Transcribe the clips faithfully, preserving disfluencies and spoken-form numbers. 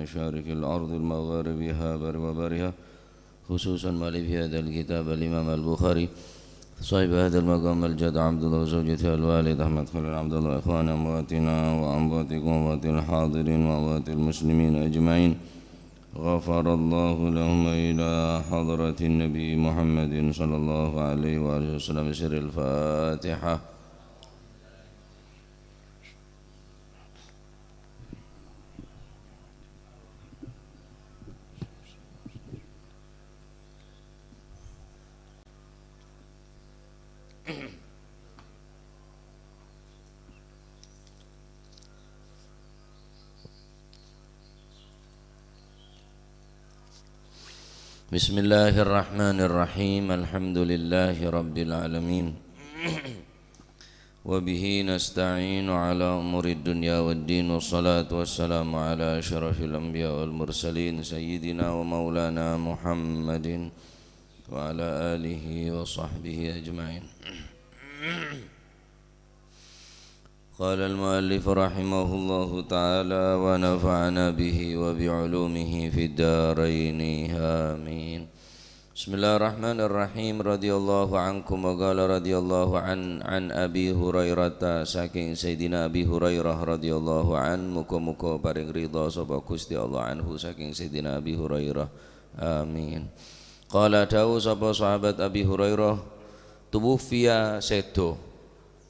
مشارق الأرض ومغاربها برها وبحرها، خصوصا مؤلف هذا الكتاب الإمام البخاري صاحب هذا المقام الجد عبد الله وزوجته الوالد أحمد خليل عبد الله، إخواننا أمواتنا وأمواتكم وأموات الحاضرين وأموات المسلمين أجمعين، غفر الله لهم، إلى حضرة النبي محمد صلى الله عليه وآله وسلم، سر الفاتحة. Bismillahirrahmanirrahim. Alhamdulillahirabbil alamin. Wa bihi nasta'inu ala umuri dunya waddin. Wassalatu wassalamu ala asyrafil anbiya wal mursalin, sayyidina wa maulana Muhammadin wa ala alihi wa sahbihi ajma'in. Qala al-muallif rahimahullahu ta'ala wa nafa'ana bihi wa bi ulumihi fid daraini. Amin. Bismillahirrahmanirrahim. Radhiyallahu ankum wa qala radhiyallahu an, an Abi Hurairah, saking Sayyidina Abi Hurairah radhiyallahu an, muga-muga paring ridha sapa Gusti Allah anhu saking Sayyidina Abi Hurairah. Amin. Qala, dawuh sapa sahabat Abi Hurairah, tuwuffiya, sedo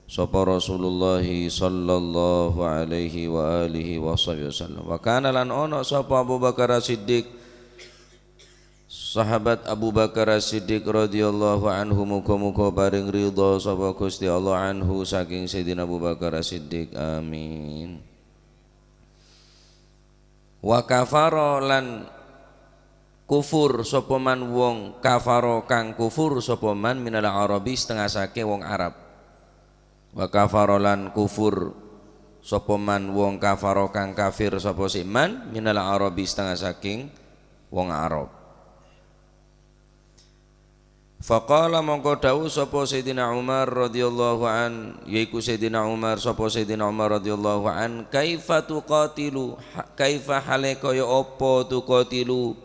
sapa Rasulullah sallallahu alaihi wa alihi wa sahbihi wasallam. Wa kana lan ono sapa Abu Bakar As-Siddiq, sahabat Abu Bakar As-Siddiq radhiyallahu anhu, muga-muga paring ridha sapa Gusti Allah anhu saking Sayyidina Abu Bakar As-Siddiq. Amin. Wa kafara lan kufur sapa man wong, kafara kang kufur sapa man minal Arabi setengah saking wong Arab. Wa kafara lan kufur sapa man wong, kafara kang kafir sapa si man minal Arabi setengah saking wong Arab. Faqala, mongko dawuh sapa Sayyidina Umar radhiyallahu an, yaiku Sayyidina Umar, sapa Sayyidina Umar radhiyallahu an, "Kaifa tuqatilu, ha-, kaifa hale kaya apa tuqatilu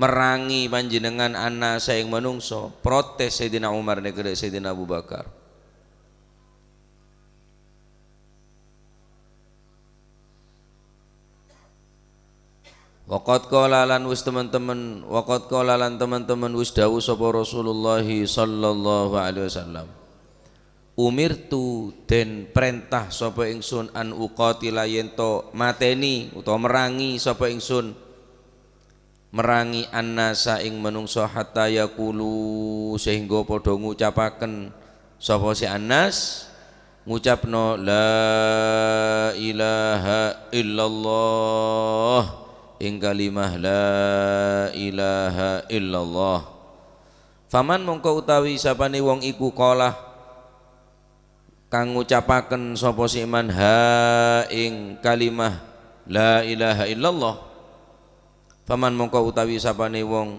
merangi panjenengan annasa ing manungsa?" Protes Sayyidina Umar nèka dha' Sayyidina Abu Bakar. Waqad qala lan wis temen-temen, waqad qala lan temen-temen wis dawuh sapa Rasulullah sallallahu alaihi wasallam, "Umirtu, den prentah sapa ingsun, an uqatila, yen to mateni utawa merangi sapa ingsun." Merangi annasa ing manungsa hatta yaqulu, sehingga padha ngucapaken sapa si Anas, ngucapno, "La ilaha illallah," ing kalimah la ilaha illallah. Faman mongko utawi sapane wong iku qala, kang ngucapaken sapa si man ha ing kalimah la ilaha illallah. Faman mongko utawi sapane wong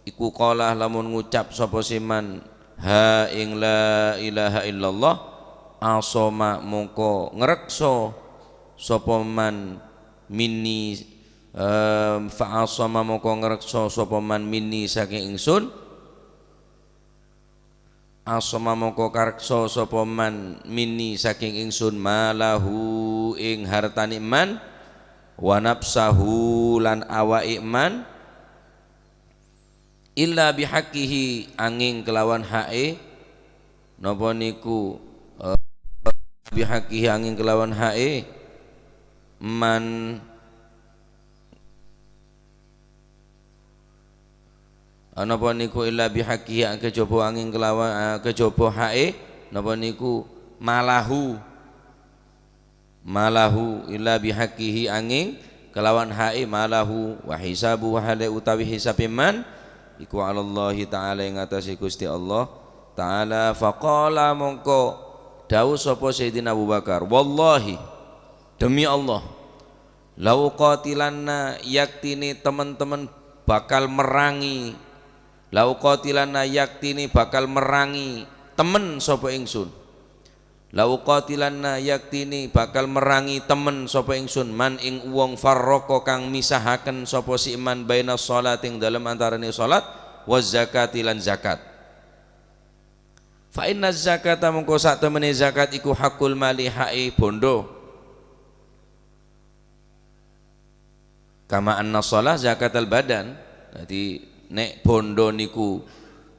iku qala lamun ngucap sapa si man ha ing la ilaha illallah, asoma mongko ngrekso sapa man minni, em, fa asoma mongko ngrekso sapa man minni saking ingsun. Asoma mongko kareksa sapa man minni saking ingsun malahu ing hartane man, wa nafsahu lan awake man, illa bihaqqihi anging kelawan hae, napa niku, eh, bihaqqihi anging kelawan hae man. Napa niku illa bihaqqihi, kejaba anging kelawan, ah, kejaba hae, napa niku malahu, malahu illa bihaqqihi anging kelawan hae malahu, wa hisabu hale utawi hisabe man iku alallahi ta'ala ing atase Gusti Allah ta'ala. Faqala mongko dawuh sapa Sayyidina Abu Bakar, "Wallahi, demi Allah, la uqatilanna, yaktine temen-temen bakal merangi. La uqatilanna, yaktine bakal merangi temen sapa ingsun. "La uqatilanna, yaktine bakal merangi temen sapa ingsun, man ing wong farraqa kang misahaken sapa si man baina sholati ing dalem antarane salat, wa zakati lan zakat. Fa inna zakata, mongko sak temene zakat iku hakul mali, hae bondo." Kama anna shalah zakatal badan. Dadi, nek bondo niku,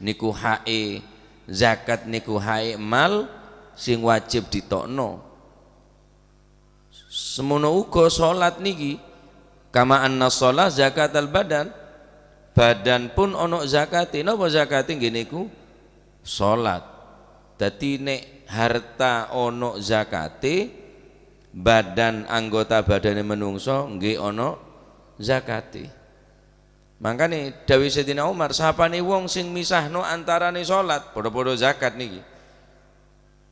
niku hae, zakat niku hae mal sing wajib ditokno. Semono uga salat niki, kama anna shalah zakatal badan. Badan pun ana zakate. Napa zakate? Nggih niku salat. Dadi nek harta ana zakate, badan, anggota badane menungso nggih ana zakate. Mangkane dawuhe Sayyidina Umar, "Sapane wong sing misahno antarane salat, padha-padha zakat niki.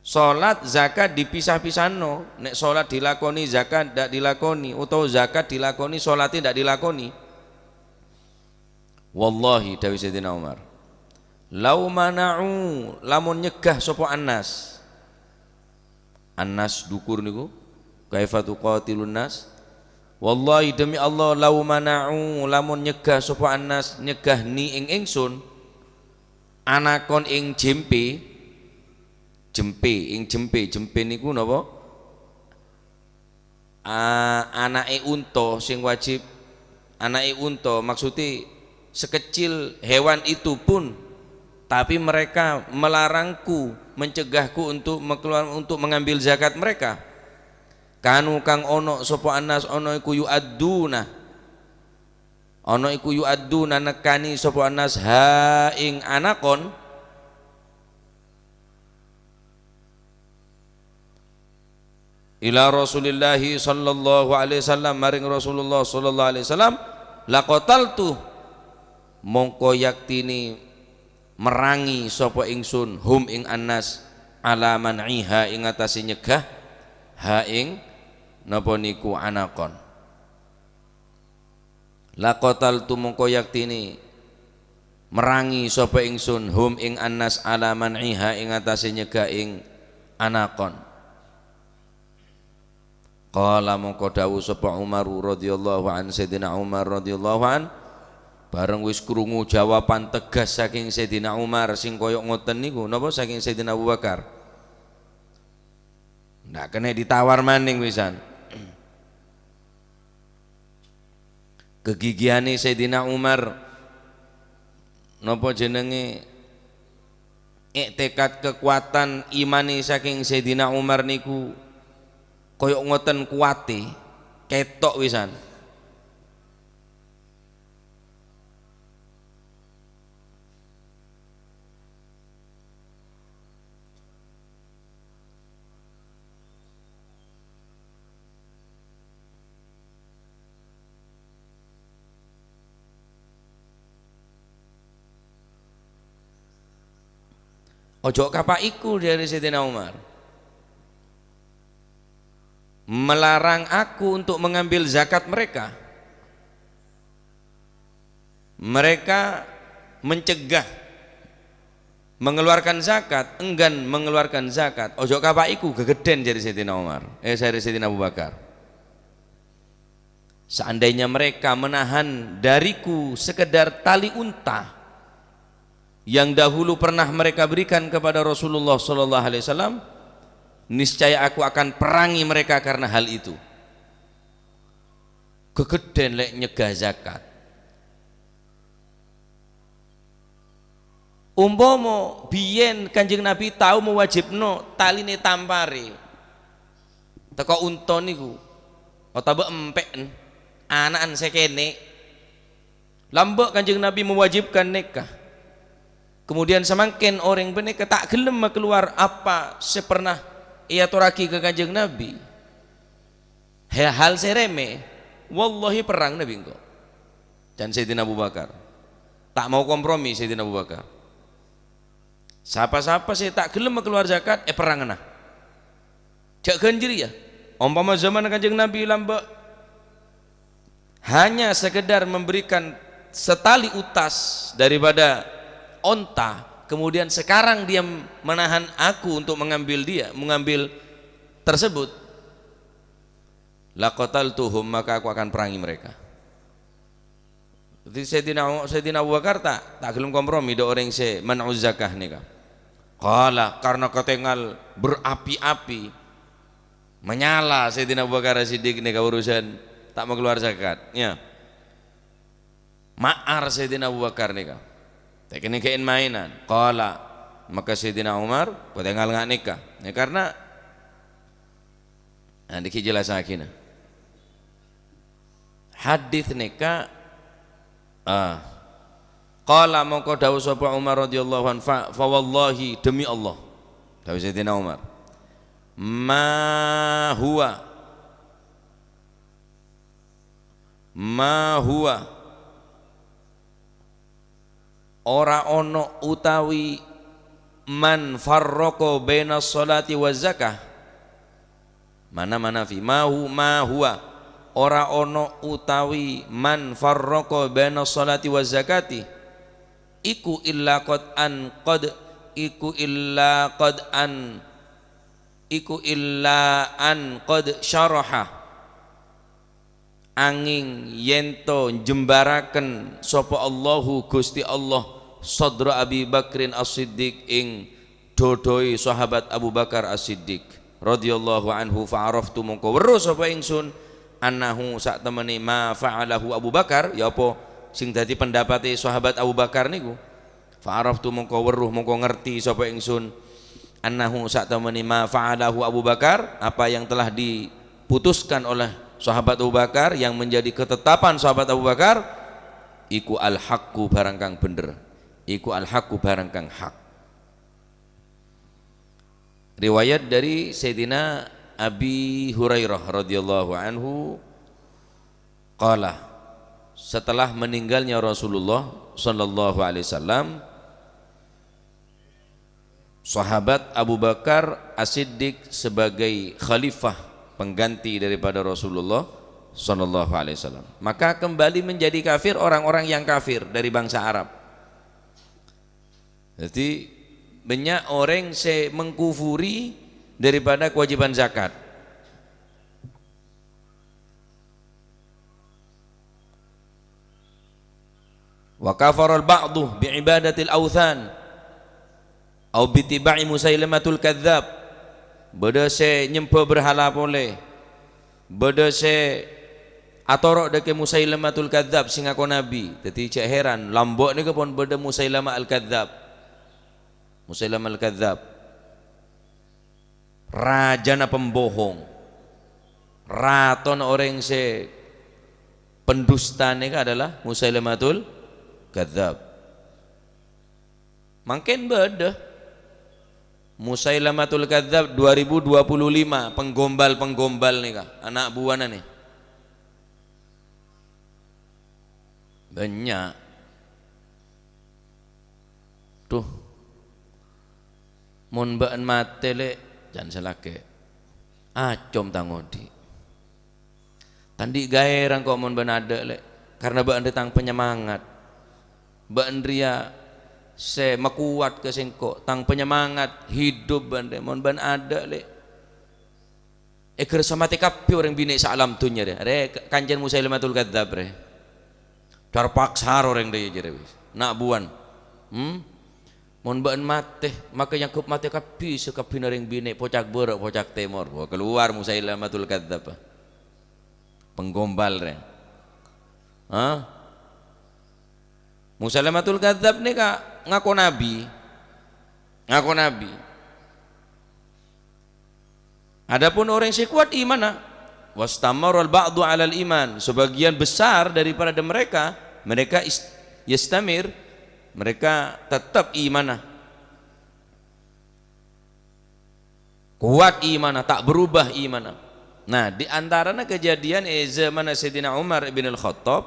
Salat, zakat dipisah-pisahno. Nek salat dilakoni, zakat ndak dilakoni, utawa zakat dilakoni, salate ndak dilakoni." "Wallahi," dawuhe Sayyidina Umar, "lau mana'u, lamun nyegah sapa Anas." Anas dukur niku, "Kaifa tuqatilun nas?" "Wallahi, demi Allah, lau mana'u, lamun nyegah sapa Anas, nyegah ni ing ingsun, anakon ing jempe." Jempe, ing jempe, jempe niku napa? A-, anake unta sing wajib, anake unta, maksudnya sekecil hewan itu pun, tapi mereka melarangku, mencegahku untuk mekeluar-, untuk mengambil zakat mereka. Kanu kang ono sapa Anas, ono iku yu'adduna. Ono iku yu'adduna, nekani sapa Anas, ha ing anakon. Ila Rasulillahi sallallahu alaihi wasallam, maring Rasulullah sallallahu alaihi wasallam, "Laqataltu, mongko yaktine merangi sapa ingsun, hum ing Anas, ala man'iha, ing atase nyegah, ha ing napa niku anakon." "Laqataltu, mongko yaktine merangi sapa ingsun, hum ing Anas, ala man'iha, ing atase nyegah ing anakon." Qala, mongko dawuh sapa Umaru radhiyallahu an, Sayyidina Umar radhiyallahu an, bareng wis krungu jawaban tegas saking Sayyidina Umar sing koyo ngoten niku, napa saking Sayyidina Abu Bakar? Ndak kena ditawar maning wisan. Kegigihane Sayyidina Umar, napa jenenge, iktikad, kekuatan imane saking Sayyidina Umar niku koyo ngoten kuwate, ketok wisan. "Ojo' kapa' iku," jare Sayyidina Umar. "Melarang aku untuk mengambil zakat mereka." Mereka mencegah mengeluarkan zakat, enggan mengeluarkan zakat. "Ojo' kapa' iku, gegedhen," jare Sayyidina Umar. Eh, jare Sayyidina Abu Bakar. "Seandainya mereka menahan dariku sekedar tali unta yang dahulu pernah mereka berikan kepada Rasulullah sallallahu alaihi wasallam, niscaya aku akan perangi mereka karena hal itu." Gegedhen lek nyegah zakat. Umpama biyen Kanjeng Nabi tao mewajibno taline tampare teko unta niku, otabek empe'en, ana'an se kene', lamba' Kanjeng Nabi mewajibkan neka. Kemudian samangken oreng paneka ta' gelem makalowar apa se pernah eatorragi ka Kanjeng Nabi. He-, hal se reme, wallahi perrang Nabi engko'. Can Sayyidina Abu Bakar. Ta' mau kompromi Sayyidina Abu Bakar. Sapa-sapa se ta' gelem makalowar zakat, eperrangana. Ja' ganjeri, ya. Ompama zaman Kanjeng Nabi lamba' hanya sekedar memberikan setali utas daripada onta, kemudian sekarang dia menahan aku untuk mengambil dia, mengambil tersebut, "Laqataltuhum, maka aku akan perangi mereka." Jadi Sayyidina, Sayyidina Abu Bakar ta', ta' gelem kompromi dâ' orèng sè man'uz zakah nèka. Qala, karena katèngal berapi-api, menyala Sayyidina Abu Bakar As-Siddiq nèka urusan ta' mau keluar zakat, ya. Ma'ar Sayyidina Abu Bakar nèka. Ta' kènè' ghi' en-maènan. Qala, maka Sayyidina Umar katèngal nga' nèka. Ya, karena Nah, nèka jelassaghinah. Hadits nèka, ah, qala, mongko dawuh sapa Umar radhiyallahu anhu, "Fa, fa wallahi, demi Allah." Dawuh Sayyidina Umar, "Ma huwa, ma huwa." Ora ono utawi man farraqa baina sholati wa zakah. Mana, mana fi? Ma hu-, ma huwa. Ora ono utawi man farraqa baina sholati wa zakati. Iku illa qad an qad, iku illa qad an, iku illa an qad syaraha. Angèng yènto njembaraken sapa Allahu Ghustè Allah sadra Abi Bakrin As-Siddiq ing dhudhuwè Sahabat Abu Bakar As-Siddiq radhiyallahu anhu, fa araftu mongko weruh sapa ingsun annahu satemene ma fa'alahu Abu Bakar, ya apa sing dadi pendapate Sahabat Abu Bakar niku. Fa araftu mongko weruh, mongko ngerti sapa ingsun, annahu satemene ma fa'alahu Abu Bakar, apa yang telah diputuskan oleh Sahabat Abu Bakar, yang menjadi ketetapan Sahabat Abu Bakar, iku al-haqqu, barang kang bener. Iku al-haqqu, barang kang hak. Riwayat dari Sayyidina Abi Hurairah radhiyallahu anhu, qala, setelah meninggalnya Rasulullah sallallahu alaihi wasallam, Sahabat Abu Bakar As-Siddiq sebagai khalifah pengganti daripada Rasulullah sallallahu alaihi wasallam. Maka kembali menjadi kafir orang-orang yang kafir dari bangsa Arab. Jadi, banyak orang sè mengkufuri daripada kewajiban zakat. Wa kafaral ba'du bi ibadatil authan au bi tiba'i Musailamatul Kadzdzab. Bâdâ sè nyemba berhala polè. Bâdâ sè atoro' dâ' ka Musailamatul Kadzdzab sè ngako nabi. Dhâddhi jhâ' heran, lambâ' nèka pon bâdâ Musailamah Al-Kadzdzab. Musailamah Al-Kadzdzab. Rajana pembohong. Ratona orèng sè pendusta nèka adalah Musailamatul Kadzdzab. Mangkèn bâdâ Musailamatul Kadzdzab dua ribu dua puluh lima, penggombal-penggombal nèka, ana' buwâna nè. Bânnya'. Duh. Mon bâ'ân matè, Lè', can sè lakè'. Acom tang odi'. Ta' andi' gairah engko' mon bâ'ân adâ', Lè', karna bâ'ân rèya tang panyemangat. Bâ'ân rèya sè makowat ka sèngko', tang panyemangat hidup bâ'ân rèya. Mon bâ'ân adâ', Lè', èghârsa matè kabbhi orèng binè' saalam dhunnya rèya. Rè, kancana Musailamatul Kadzdzab rè. Terpaksa orèng rèya jârèya wis. Na' buwân. Hmm? Mon bâ'ân matè, maka nyanggup matè kabbhi sakabbhina orèng binè' pocak bârâ', pocak tèmor. Wah, kalowar Musailamatul Kadzdzab. Penggombal rè. Hah? Musailamatul Kadzdzab nèka ngako nabi. Ngako nabi. Adapun orèng sè kowat imanna, "Wastamarral ba'du 'alal iman," sebagian besar daripada mereka, mereka is-, yastamir, mereka tetap imanna. Kowat imanna, ta' berubah imanna. Nah, di antarana kejadian è zamanna Sayyidina Umar ibn al-Khattab,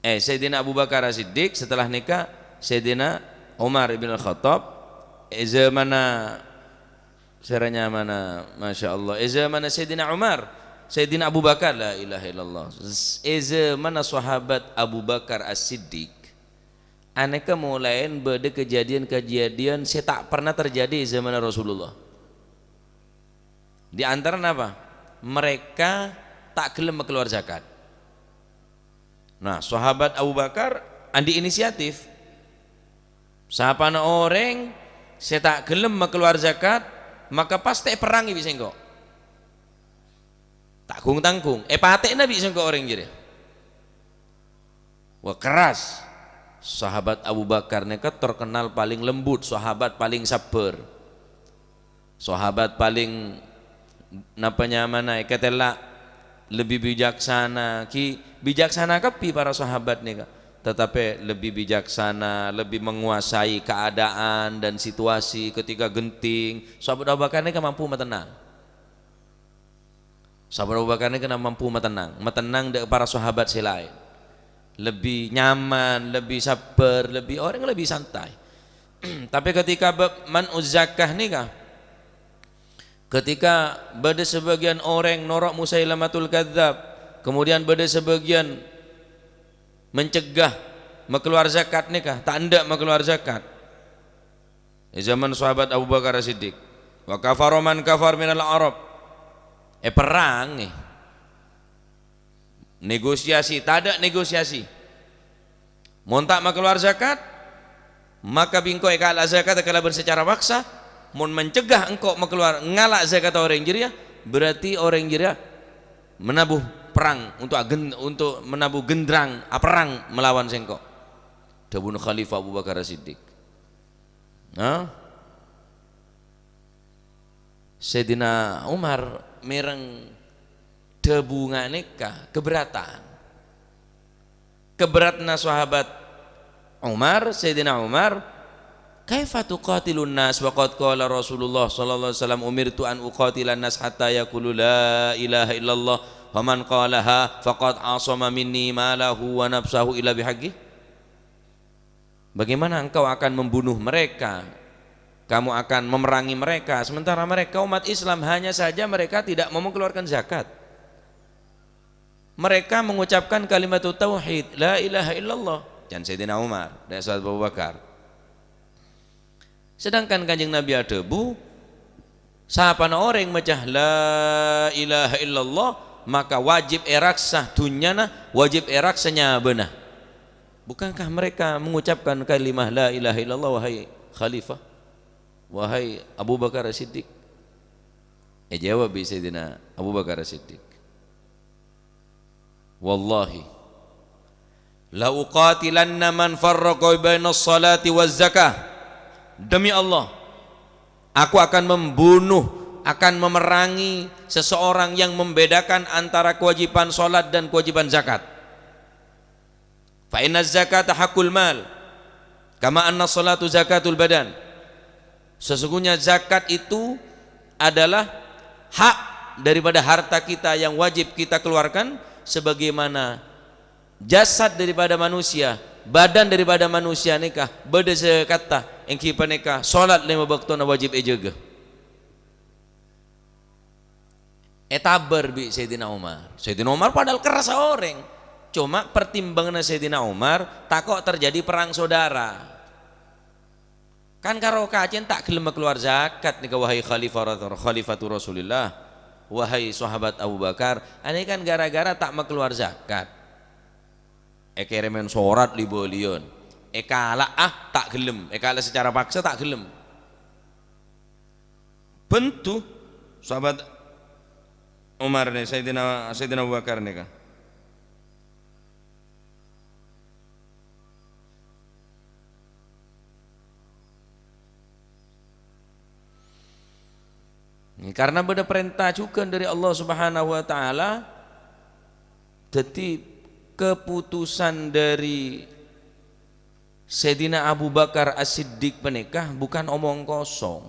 eh, Sayyidina Abu Bakar As-Siddiq, setelah nèka Sayyidina Umar ibn al-Khattab, è zamanna sè ranyamana, Masya Allah, è zamanna Sayyidina Umar, Sayyidina Abu Bakar, la ilaha illallah. È zamanna Sahabat Abu Bakar As-Siddiq, anèka molaèn bâdâ kejadian-kejadian sè ta' pernah terjadi è zamanna Rasulullah. Di antarana apa? Mereka ta' ghellem makalowar zakat. Nah, sahabat Abu Bakar andi' inisiatif. Sapana orèng sè ta' ghellem makalowar zakat, maka pastè èperrangè bi' sèngko'. Ta' ghung-tangghung, èpatè'ana bi' sèngko' orèng jârèya. Wah, keras. Sahabat Abu Bakar nèka terkenal paling lembut, sahabat paling sabbhâr. Sahabat paling, napa nyamana, èkatella lebbi bijaksana, ghi bijaksana kabbhi para sahabat nèka, tetapi lebbi bijaksana, lebbi menguasai keadaan dan situasi ketika genting. Sahabat Abu Bakar nèka mampu matennang. Sahabat Abu Bakar nèka mampu matennang, matennang dâ' para sahabat sè laèn. Lebbi nyaman, lebbi sabbhâr, lebbi, orèng lebbi santai. Tapè ketika bab man'uz zakah nèka, ketika bâdâ sabâgiyân orèng noro' Musailamatul Kadzdzab, kemudian bâdâ sabâgiyân mencegah makalowar zakat nèka, ta' endâ' makalowar zakat. È zaman sahabat Abu Bakar As-Siddiq. "Wa kafara man kafar minal Arab." Èperrangè. Negosiasi, tadâ' negosiasi. Mon ta' makalowar zakat, maka bi' engko' èkala' zakat kalabân sacara paksa. Mon mencegah engko' makalowar, ngala' zakat orèng jârèya, berarti orèng jârèya manabu perrang untuk agen-, untuk manabu gendrâng aperrang malawan sèngko'. Dhâbuna Khalifah Abu Bakar As-Siddiq. Nah, Sayyidina Umar mèreng dhâbu nganèka keberatan. Keberatna sahabat Umar, Sayyidina Umar, "Kaifa tuqatilun nas wa qad qala Rasulullah sallallahu alaihi wasallam, 'Umirtu an uqatilan nas hatta yaqulu la ilaha illallah, faman qalaha faqad asama minni malahu wa nafsahu illa bihaqqi'?" Bagaimana engkau akan membunuh mereka? Kamu akan memerangi mereka, sementara mereka umat Islam, hanya saja mereka tidak mau mengeluarkan zakat. Mereka mengucapkan kalimat tauhid, "La ilaha illallah," can Sayyidina Umar, dâ' Sayyidina Abu Bakar. Sedangkan Kanjeng Nabi adhâbu, "Sapana orèng maca la ilaha illallah, maka wajib èraksa dhunnyana, wajib èraksa nyabâna." Bukankah mereka mengucapkan kalimah la ilaha illallah, wahai Khalifah? Wahai Abu Bakar As-Siddiq? Èjâwâb bi' Sayyidina Abu Bakar As-Siddiq, "Wallahi, la uqatilanna man farraqa bainas salati waz zakah." Demi Allah, aku akan membunuh, akan memerangi seseorang yang membedakan antara kewajiban salat dan kewajiban zakat. "Fa inna zakata hakul mal, kama anna salatu zakatul badan." Sesungguhnya zakat itu adalah hak daripada harta kita yang wajib kita keluarkan, sebagaimana jasad daripada manusia, badan daripada manusia nèka bâdâ zakatta, èngghi panèka salat lèma bâktona wajib èjâgâ. Ètabâr bi' Sayyidina Umar. Sayyidina Umar padahal kerrassa orèng. Coma pertimbanganna Sayyidina Umar tako' terjadi perang saudara. Kan karo kacèn ta' ghellem makalowar zakat nèka, wahai Khalifah, Khalifatu Rasulillah, wahai sahabat Abu Bakar, anè kan gara-gara ta' makalowar zakat. Èkèrèmè sorat li-bâliyân. Èkala'a ta' ghellem, èkala' sacara paksa ta' ghellem. Bhânto sahabat Umar nè, Sayyidina, Sayyidina Abu Bakar nèka. Karena bâdâ parènta jhughân dâri Allah Subhanahu wa Ta'ala, dhâddhi keputusan dâri Sayyidina Abu Bakar As-Siddiq panèka bukan omong kosong.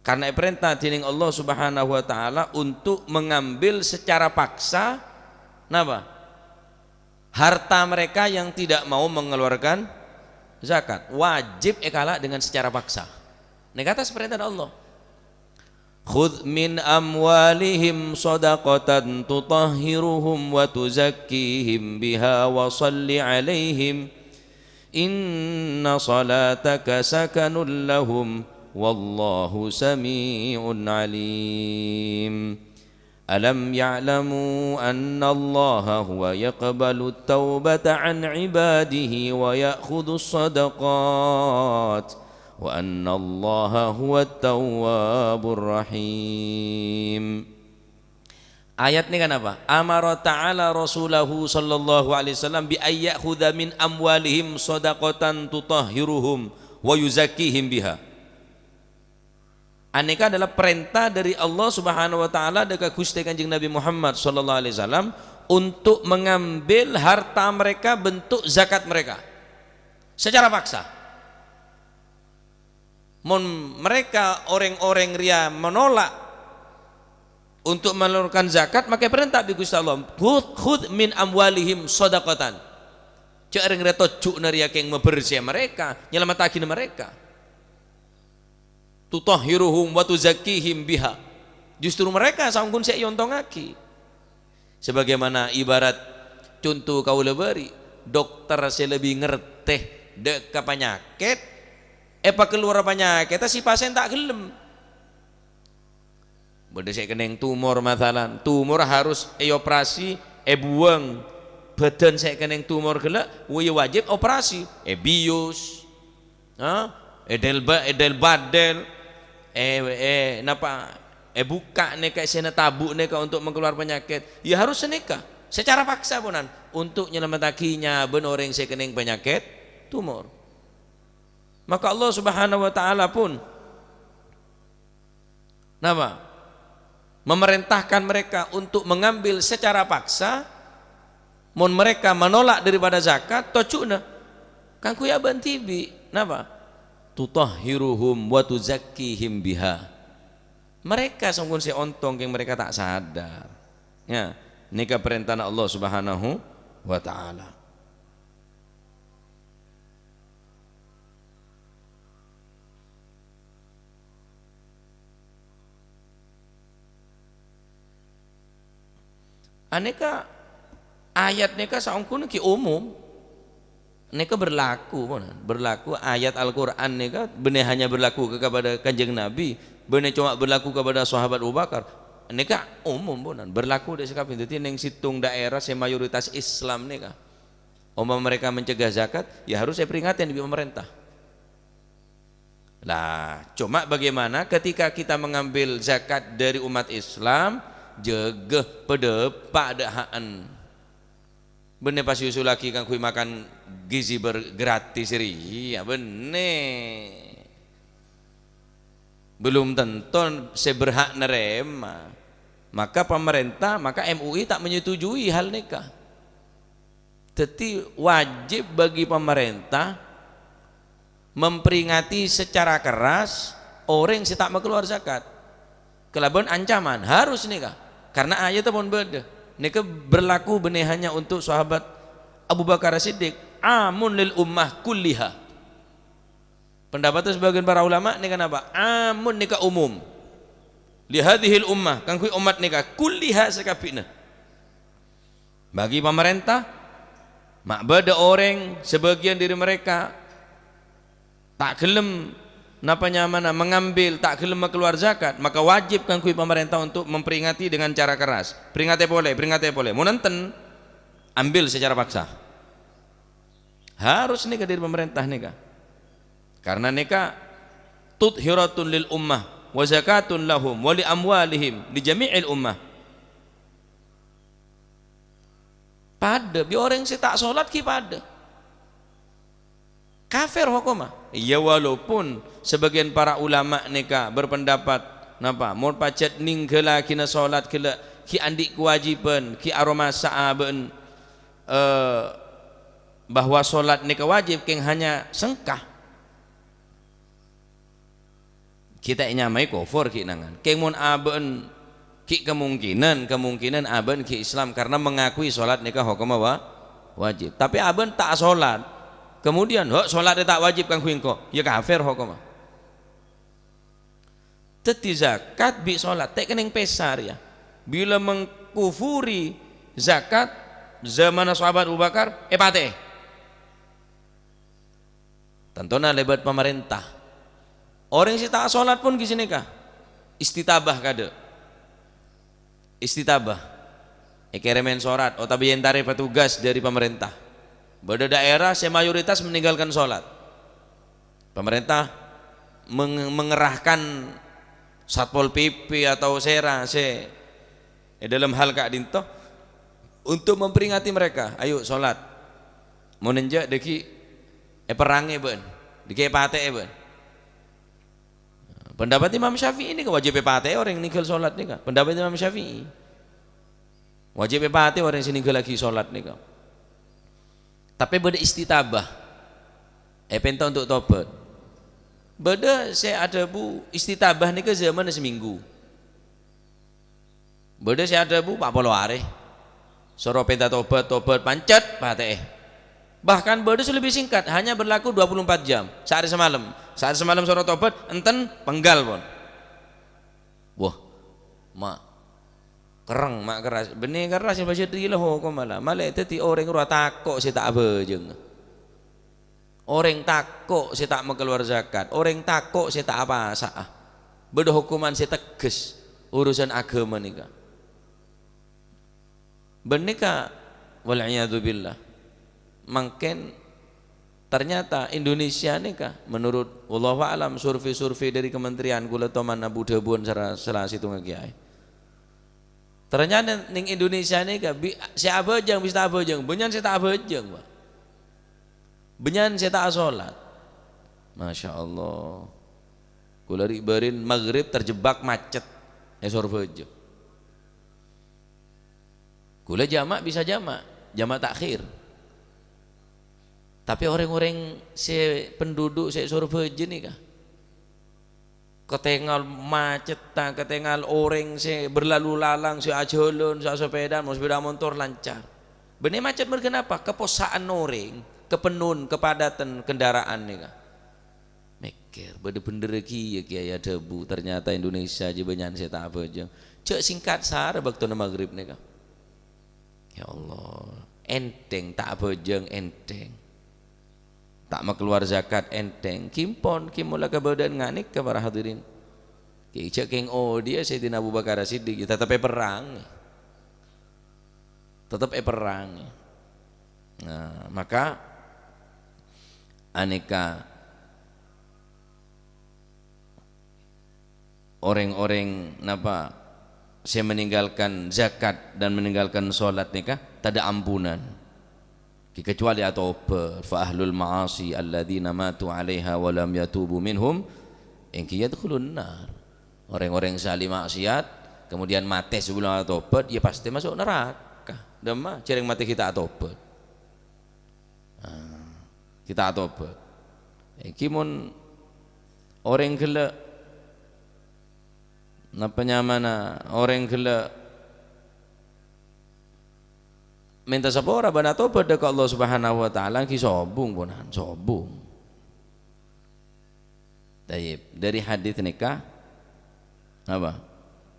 Karena èparènta dhinèng Allah Subhanahu wa Ta'ala untuk mengambil secara paksa, napa? Harta mereka yang tidak mau mengeluarkan zakat. Wajib èkala' dengan secara paksa. Nèka attas parènta Allah. "Khudz min amwalihim shadaqatan tutahhiruhum wa tuzakkihim biha wa shalli 'alaihim. Inna shalataka sakanul lahum." والله سميع عليم. ألم يعلموا أن الله هو يقبل التوبة عن عباده ويأخذ الصدقات وأن الله هو التواب الرحيم. Ayat nèka napa? Amara ta'ala rasulahu sallallahu alaihi wasallam bi an ya'khudha min amwalihim shadaqatan tutahhiruhum wa yuzakkihim biha. Anèka adalah perintah dari Allah Subhanahu wa Ta'ala dâ' ka Ghustè Kanjeng Nabi Muhammad sallallahu alaihi wasallam untuk mengambil harta mereka bentuk zakat mereka secara paksa. Mon mereka, orèng-orèng rèya menolak untuk mengeluarkan zakat, maka èparènta bi' Ghustè Allah, "Khudz, khudz min amwalihim shadaqatan." Jhâ' rèng rèya tojjhuna rèya kèng mabersè mereka, nyalamettaghina mereka. "Tutahhiruhum wa tuzakkihim biha." Justru mereka saongghuna sè èontongngaghi. Sebagaimana ibarat conto kaulâ bâri', dokter sè lebbi ngartè dâ' ka panyakèt, èpakalowar panyakètta sè pasèn ta' ghellem. Bâdâ sè kennèng tumor, masalan, tumor harus èoperasi, èbuwâng. Bâdân sè kennèng tumor ghellâ', wajib operasi, èbius. Ha? Èdel ba-, èdel badel, è, è, napa, èbukka' nèka, èssèna tabu' nèka untuk mengkeluar penyakit. Ya harus sanèka. Secara paksa ponan. Untuk nyalamettaghi nyabâna orèng sè kennèng penyakit tumor. Maka Allah Subhanahu wa Ta'ala pun Napa? Memerintahkan mereka untuk mengambil secara paksa, mon mereka menolak daripada zakat, tojjhuna kaangghuy abâ'na dhibi'. Napa? "Tutahhiruhum wa tuzakkihim biha." Mereka songghuna sè ontong, kèng mereka ta' sadar. Ya, nèka parèntana Allah Subhanahu wa Ta'ala. Anèka ayat nèka saongghuna ghi' umum. Nèka berlaku, pon. Berlaku ayat Al-Qur'an nèka bânnè hanya berlaku ka-, kepada Kanjeng Nabi, bânnè coma berlaku kepada sahabat Abu Bakar. Nèka umum, pon. Berlaku dâ' sakabin. Dhâddhi neng sèttong daerah sè mayoritas Islam nèka. Ompama mereka mencegah zakat, ya harus èperingati bi' pemerintah. Lah, cuma bagaimana ketika kita mengambil zakat dari umat Islam, jâgâ padâpa' dâ' ha'en. Bânnè pas èusullaghi kaangghuy makan gizi ber-, gratis rèya, bânnè. Belum tentu sè berhak narèma. Maka pemerintah, maka M U I ta' menyetujui hal nèka. Dhâddhi, wajib bagi pemerintah memperingati secara keras orèng sè ta' makalowar zakat. Kalabân ancaman, harus nèka. Karena ayatnya pon bâdâ. Nèka berlaku bânnè hanya untuk sahabat Abu Bakar As-Siddiq. Amun lil ummah kulliha. Pendapatta sabâgiyân para ulama nèka napa? Amun nèka umum. Li hadzihil ummah, kaangghuy ommat nèka, kulliha sakabbhiyânna. Bagi pamarènta, ma' bâdâ orèng, sabâgiyân dhâri mereka, ta' ghellem, napa nyamana, mengambil, ta' ghellem makalowar zakat, maka wajib kaangghuy pamarènta untuk memperingati dengan cara keras. Peringatè polè, peringatè polè. Mon enten, ambil secara paksa. Harus nèka dhâri pamarènta nèka. Karena nèka tudhiratun lil ummah, wa zakatun lahum, wa li amwalihim, li jami'il ummah. Padâ, bi' orèng sè ta' sholat ghi' padâ. Kafir hokomma. Iyâ, walaupun sabâgiyân para ulama nèka berpendapat, napa, mon pajhât nèngghâllaghina sholat ghellâ' ghi' andi' kawâjibhân, ghi' aromasa'a bân, eh, bahwa sholat nèka wajib kèng hanya sengka. Ghi' ta' ènyamaè kufur ghi' nangan. Kèng mon abâ'na ghi' kemungkinan, kemungkinan abâ'na ghi' Islam karena mengakui sholat nèka hokomma wa-, wajib. Tapè abâ'na ta' sholat. Kemudian, "Ho, sholat ta' wajib kaangghuy engko'." Iyâ kafir hokomma. Dhâddhi zakat bi' sholat ta' kennèng pèsa rèya. Bilâ mengkufuri zakat, zamanna sahabat Abu Bakar, èpatè'è. Tantona lèbât pamarènta. Orèng sè ta' asolat pon ghi' sanèka istitabah kadâ'. Istitabah. Èkèrèmèn sorat otabâ èentarè petugas dâri pamarènta. Bâdâ daerah sè mayoritas meninggalkan solat. Pamarènta meng-, mengerahkan Satpol P P atau sèra sè è dalam hal ka'dinto untuk memperingati mereka, "Ayo solat. Mon enjâ' dâgghi' èperrangè bâ'na, dâgghi' èpatè'è bâ'na." Pendapat Imam Syafi'i nèka wajib èpatè'è orèng ninggal solat nèka. Pendapat Imam Syafi'i. Wajib èpatè'è orèng sè ninggalaghi solat nèka. Tapè bâdâ istitabah. Èpènta untuk tobat. Bâdâ sè adhâbu istitabah nèka zamanna samènggu. Bâdâ sè adhâbu pa' polo arè. Soro pènta tobat, tobat, pancet, patè'è. Bahkan bâdâ sè lebih singkat, hanya berlaku dua puluh empat jam, saarè samalem. Saarè samalem soro tobat, enten, penggal pon. Wah, ma' kerrang, ma' kerras. Bânnè kerras sè bâjâ dhilâ hokomma la. Malè dhâddhi orèng rowa tako' sè ta' abhâjâng. Orèng tako' sè ta' makalowar zakat, orèng tako' sè ta' apasa'a. Bâdâ hokoman sè tegghes urusan aghâma nèka. Bân nèka, wal iyadzu billah, mangkèn ternyata Indonesia nèka, menurut, wallahu a'lam, survei-survei dâri kementerian, kaulâ toman abu dhâbuwân sara-, sala sèttonga kèyaè. Ternyata nèng Indonesia nèka, bi-, sè abhâjâng bisa ta' abhâjâng, bânnya'an sè ta' abhâjâng, Pak. Bânnya'an sè ta' asolat. Masya Allah. Kaulâ ri'-bâri'na maghrib terjebak macet è Sorbhâjâ. Kaulâ jama' bisa jama', jama' ta'khir. Tapè orèng-orèng sè penduduk sè Sorbhâjâ nèka, katèngal macettâ, katèngal orèng sè berlalu lalang, sè ajhâlân, sè asepèdaan, mon sepèda montor lancar. Bânnè macet merghâ napa? Kapossa'an orèng, kapennon, kapadâten kendaraan nèka. Mèkkèr, bâdâ bhendherrâ kèya kèyaè adhâbu, ternyata Indonesia jâ bânnya'an sè ta' abhâjâng. Jâ' sèngkat sara bâktona maghrib nèka. Ya Allah, ènthèng ta' abhâjâng, ènthèng. Ta' makalowar zakat, ènthèng. Ghi' pon, ghi' mola kabâdâ'ân nganèka, para hadirin. Ghi' jâ' kèng odi'â Sayyidina Abu Bakar As-Siddiq, ya tetep èperrangè. Tetep èperrangè. Nah, maka anèka orèng-orèng napa sè meninggalkan zakat dan meninggalkan sholat nèka tadâ' ampunan. Kecuali atobat, fa ahlul ma'asi alladzina matu 'alaiha wa lam yatubu minhum, ènggi yadkhulun nar. Orèng-orèng sè ahli maksiat, kemudian matè sabellunna atobat, ya pastè maso' naraka. Dâmma, jhâreng matè ghi' ta' atobat. Ah, ghi' ta' atobat. Ènggi mon orèng ghellâ', napa nyamana orèng ghellâ' mènta sapora bân atobat dâ' ka Allah Subhanahu wa Ta'ala, ènggi sobung, ponan, sobung. Tayyib, dari hadis nèka, apa?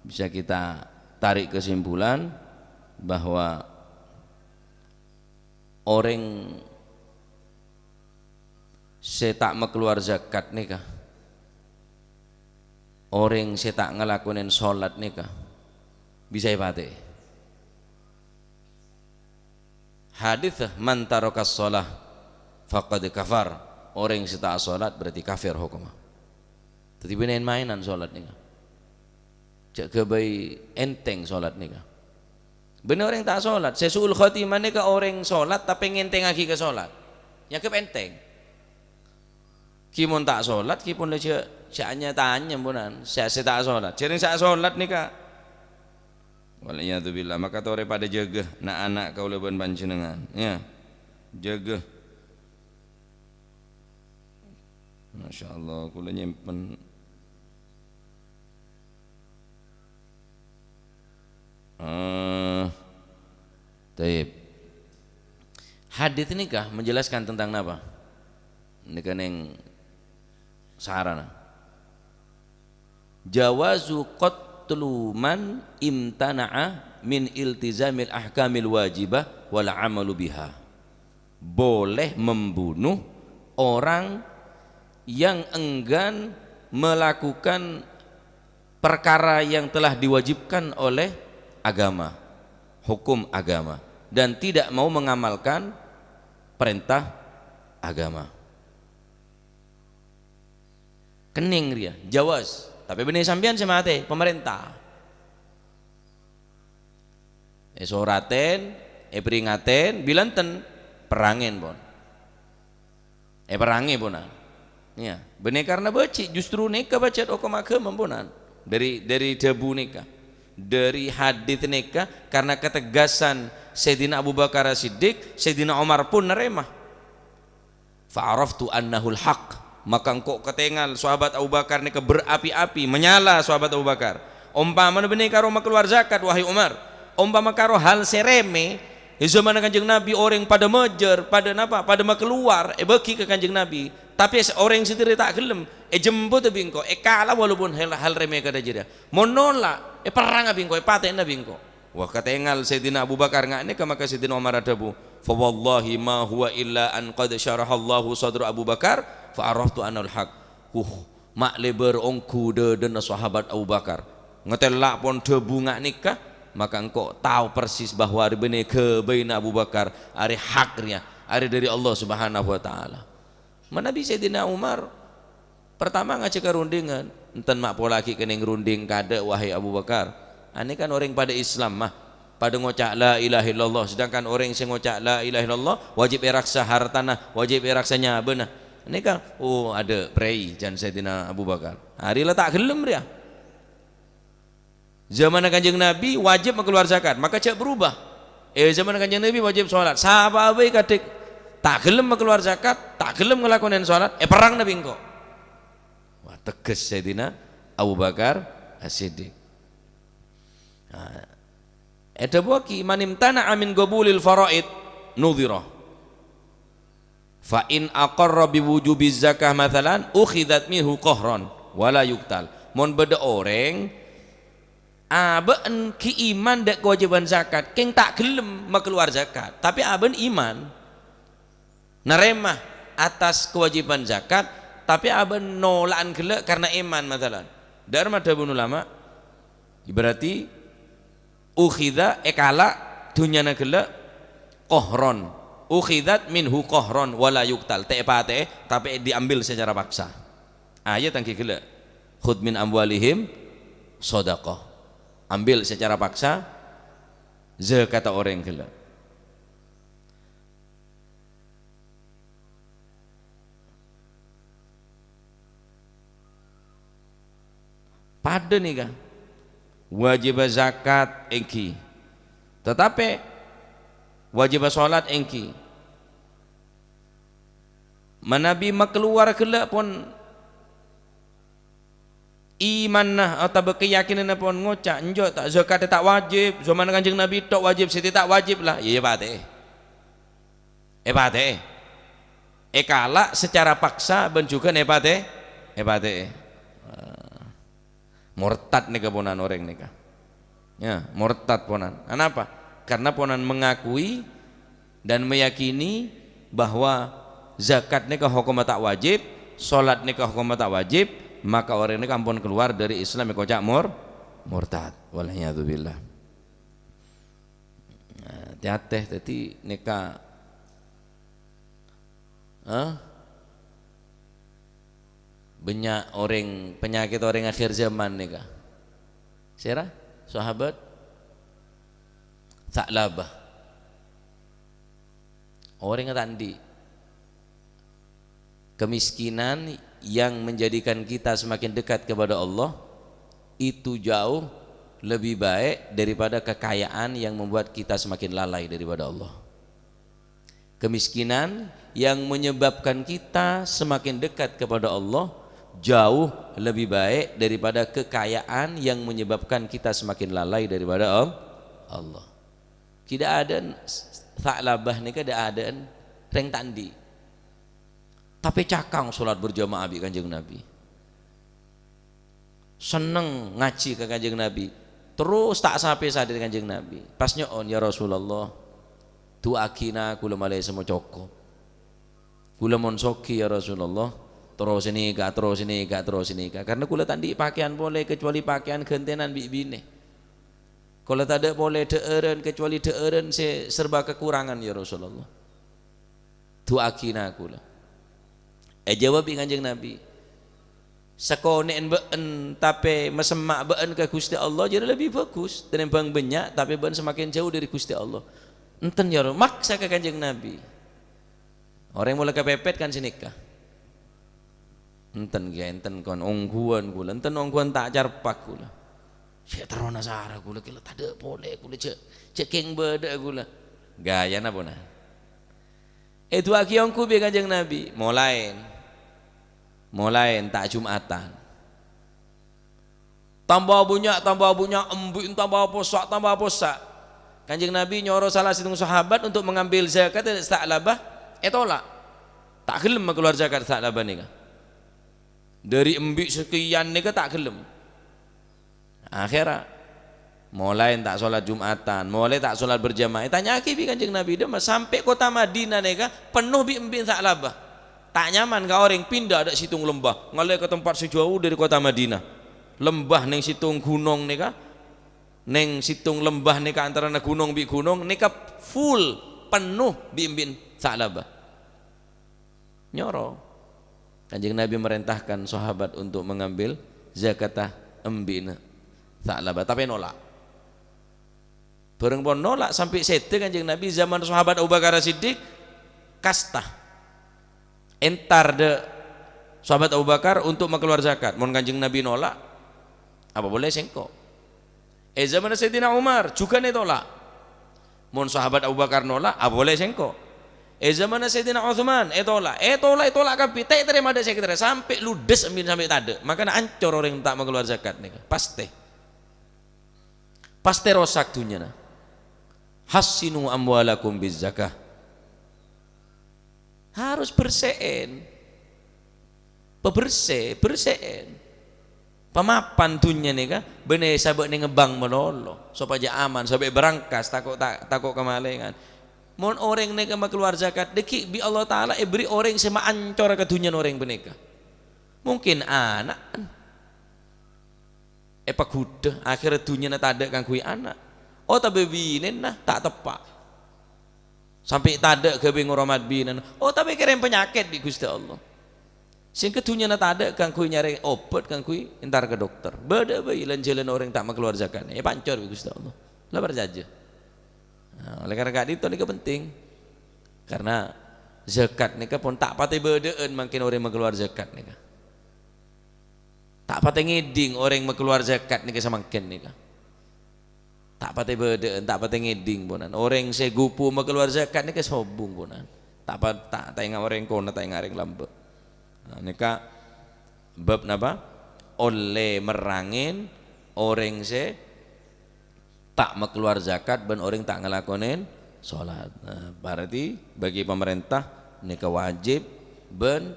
Bisa kita tarik kesimpulan bahwa orèng sè ta' makalowar zakat nèka, orèng sè ta' ngalakonè sholat nèka, bisa èpatè'è. Hadis, "Man tarakas shalah faqad kafar." Orèng sè ta' sholat berarti kafir hokomma. Dhâddhi bânnè maènan sholat nèka. Jâ' ghâbây ènthèng sholat nèka. Bânnè orèng ta' sholat, sè su'ul khotimah nèka orèng sholat tapè ngènthèngaghi ka sholat. Nyangghep ènthèng. Ghi' mon ta' sholat, ghi' pon la jâ', jâ' nya-tanya ponan, sè, sè ta' sholat. Jhâreng sè sholat nèka. Wal iyadzu billah. Maka torè padâ jâgâ na'-ana' kaulâ bân panjhennengngan, ya. Jâgâ. Masya Allah, kaulâ nyèmpen. Eh, tayyib. Hadis nèka menjelaskan tentang napa? Nèka nèng sarana. Jawazu qatlu man imtana'a min iltizamil ahkamil wajibah wal amalu biha. Boleh membunuh orang yang enggan melakukan perkara yang telah diwajibkan oleh agama, hukum agama, dan tidak mau mengamalkan perintah agama. Kenning rèya, jawaz. Tapè bânnè sampèyan sè matè, pamarènta. Èsoratèn, èpèringatèn, bilâ enten, perrangèn, pon. Èperrangè, pon. Iyâ, bânnè karna bâji', justru nèka pajhât hokom agama, pon. Dâri, dâri dhâbu nèka. Dâri hadits nèka, karna ketegasan Sayyidina Abu Bakar As-Siddiq, Sayyidina Umar pun narèma. "Fa'araftu annahul haq." Maka engko' katèngal sahabat Abu Bakar nèka berapi-api, menyala sahabat Abu Bakar. "Ompamana bânnè karo makalowar zakat, wahai Umar, ompama karo hal sè rèmè, è zamanna Kanjeng Nabi orèng padâ majâr, padâ napa? Padâ makalowar, èbâgi ka Kanjeng Nabi. Tapè sè orèng sè dhâri ta' ghellem, èjembhuta bi' engko', èkala walaupun hal, hal rèmè kadhâ' jârèya. Mon nola', èperranga bi' engko', èpatè'ana bi' engko'." Wah, katèngal Sayyidina Abu Bakar nga' nèka, maka Sayyidina Umar adhâbu, "Fa wallahi ma huwa illa an qad syarahallahu sadra Abu Bakar, fa araftu annahul haq." Huh, ma' lèbâr ongghu dâdâna sahabat Abu Bakar. Ngatèla' pon dhâbu nga' nèka, maka engko' tao persis bahwa arè bânnè ghâbâyna Abu Bakar, arè hak rèya, arè dâri Allah Subhanahu wa Ta'ala. Manabi Sayyidina Umar, partama ngajhâk ka rundingan, "Enten ma' pola ghi' kenning runding kadâ', wahai Abu Bakar. Anè kan orèng padâ Islam, mah. Padâ ngoca' la ilaha illallah, sedangkan orèng sè ngoca' la ilaha illallah wajib èraksa hartana, wajib èraksa nyabâna. Anè kan, oh, adâ' prèi," jhân Sayyidina Abu Bakar. Arè la ta' ghellem rèya. Zamanna Kanjeng Nabi wajib makalowar zakat, maka jhâ' berubah. Eh, zamanna Kanjeng Nabi wajib sholat. Sahabat Abu Bakar ta' ghellem makalowar zakat, ta' ghellem ngalakonè sholat, èperrangana bi' engko'. Wah, tegas Sayyidina Abu Bakar As-Siddiq. Nah, èdhâbuwâghi, "Man imtana'a min qabulil faraid nudhira." Fa in aqarra bi wujubiz zakah matsalan, ukhidzat minhu qahran wa la yuqtal. Mon bâdâ orèng abâ'na ghi' iman dâ' kawâjibhân zakat, kèng ta' ghellem makalowar zakat, tapè abâ'na iman. Narèma atas kawâjibhân zakat, tapè abâ'na nola'an ghellâ' karna iman, matsalan. Dâ'remma dhâbuna ulama, berarti Ukhidza, èkala' dhunnyana ghellâ', qahron. Ukhidzat minhu qahron wa la yuqtal. Ta' èpatè'è, tapè diambil secara paksa. Ayat èngghi ghellâ'. "Khudz min amwalihim shadaqah." Ambil secara paksa zakata orèng ghellâ'. Padâ nèka, wajibhâ zakat èngghi, tatapè wajibhâ sholat èngghi. Manabi makalowar ghellâ' pon imanna otabâ kayakinanna pon ngoca', "Enjâ', ta-, zakatè ta' wajib, zaman Kanjeng Nabi tok wajib, satèya ta' wajib la," iyâ, iyâ patè'è. Èpatè'è. Èkala' secara paksa bân jhughân èpatè-, èpatè'è. Ah. Mortad nèka ponan orèng nèka. Ya, mortad ponan. Anapa? Karena ponan mengakui dan meyakini bahwa zakat nèka hokomma ta' wajib, sholat nèka hokomma ta' wajib, maka orèng nèka ampon kalowar dâri Islam, èkoca' mor-, mortad. Wal iyadzu billah. Nah, tè-atè, dhâddhi nèka, hah? Bânnya' orèng, panyakèt orèng akhir zaman nèka. Sèra? Sahabat? Sa'labah. Orèng ta' andi'. Kemiskinan yang menjadikan kita semakin dekat kepada Allah itu jauh lebih baik daripada kekayaan yang membuat kita semakin lalai daripada Allah. Kemiskinan yang menyebabkan kita semakin dekat kepada Allah jauh lebih baik daripada kekayaan yang menyebabkan kita semakin lalai daripada Al-, Allah. Ghi' dâ' adâ'ân Sa'labah nèka dâ' adâ'ân rèng ta' andi'. Tapè cakang sholat berjamaah bi' Kanjeng Nabi. Senneng ngajhi ka Kanjeng Nabi. Terros ta' sapè-sapè dâri Kanjeng Nabi. Pas nyo'on, "Ya Rasulullah, du'aaghi na, kaulâ malè sè mo cokop. Kaulâ mon soghi, ya Rasulullah, Terro sè nèka, terro sè nèka, terro sè nèka. Karna kaulâ ta' andi' pakèyan polè, kecuali pakèyan ghântènan bi' binè. Kaulâ tadâ' polè dhâ'ârân, kecuali dhâ'ârân sè serba kekurangan, ya Rasulullah. Du'aaghi na kaulâ. Èjâwâb bi' Kanjeng Nabi, "Sakonè'en bâ'en, tapè masemma' bâ'en ka Ghustè Allah, jârèya lebbi bhâghus. Tènèmbhâng bânnya', tapè bâ'en semakin jâu dâri Ghustè Allah." Enten, ya, maksa ka Kanjeng Nabi. Orèng molaè kapèpèt kan sè nèka. Enten, Kè, enten kon ongghuwân kaulâ, enten ongghuwân ta' carpa' kaulâ. Cè' terrona sara kaulâ, kèla tadâ' polè kaulâ, jâ', jâ' kèng bâdâ'â kaulâ. Ghâjâna ponapa? Èdu'aaghi ongghu bi' Kanjeng Nabi, molaèn. Molaèn ta' Jum'atan. Tamba bânnya', tamba bânnya', embi' tamba possa', tamba possa'. Kanjeng Nabi nyoro salah sèttong sahabat untuk mengambil zakat Sa'labah, ètolak. Ta' ghellem makalowar zakat Sa'labah nèka. Dâri embi' sakèyan nèka ta' ghellem. Akhèrra, molaè ta' sholat Jum'atan, molaè ta' sholat berjamaah. Ètanya'aghi bi' Kanjeng Nabi, "Dâmma sampè' kottha Madinah nèka penno bi' embi' Sa'labah?" Ta' nyaman ka orèng pinda dâ' sèttong lembah, ngallè ka tempat sè jâu dâri kottha Madinah. Lembah neng sèttong ghunong nèka, neng sèttong lembah nèka antarana ghunong bi' ghunong nèka full, penno bi' embi'na Sa'labah. Nyoro. Kanjeng Nabi merintahkan sahabat untuk mengambil zakatta embi'na Sa'labah, tapè nolak. Bhâreng pon nolak, sampè' sèdhâ Kanjeng Nabi, zaman Sahabat Abu Bakar As-Siddiq, kasta. Èntar dâ' Sahabat Abu Bakar untuk makalowar zakat. Mon Kanjeng Nabi nolak, apa boleh sèngko'. È zamanna Sayyidina Umar, jhughân ètolak. Mon Sahabat Abu Bakar nolak, apa boleh sèngko'. È zamanna Sayyidina Utsman, ètolak. Ètolak, ètolak kabbhi. Ta' ètarèma dâ' sè ètarèma. Sampè' ludhus embi'na sampè' tadâ'. Makana ancor orèng ta' makalowar zakat nèka. Pastè. Pastè rosak dhunnyana. "Hassinu amwalakum bizzakah." Harus bersè'èn. Pabersè, bersè'èn. Pamapan dhunnya nèka, bânnè sabâ' nèng bank malolo, sopajâ aman, sopajâ berangkas, tako' ta-, tako' kamalèngan. Mon orèng nèka makalowar zakat, dâgghi' bi' Allah Ta'ala èbherri' orèng sè maancora ka dhunnyana orèng panèka. Mungkin ana'na. Èpaghudhâ, akhèrra dhunnyana tadâ' kaangghuy ana', otabâ binèna ta' teppa', sampè' tadâ' ghâbây ngoromat binèna, otabâ èkèrèm panyakèt bi' Ghustè Allah, sehingga dhunnyana tadâ' kaangghuy nyarè obhât, kaangghuy èntar ka dokter. Bâdâ bhâi lan-jhâlân orèng ta' makalowar zakat, èpancor bi' Ghustè Allah. La parcajâ. Nah, oleh karena ka'dinto nèka penting. Karena zakat nèka pon ta' patè bâdâ'ân mangkèn orèng makalowar zakat nèka. Ta' patè ngèdhing orèng makalowar zakat nèka samangkèn nèka. Ta' patè bâdâ'ân, ta' patè ngèdhing, ponan. Orèng sè ghupu makalowar zakat nèka sobung, ponan. Ta' pa-, ta', ta' enga' orèng kona, ta' enga' orèng lambâ'. Nah, nèka bab napa? Ollè merrangèn orèng sè ta' makalowar zakat bân orèng ta' ngalakonè sholat. Nah, berarti bagi pemerintah nèka wajib bân,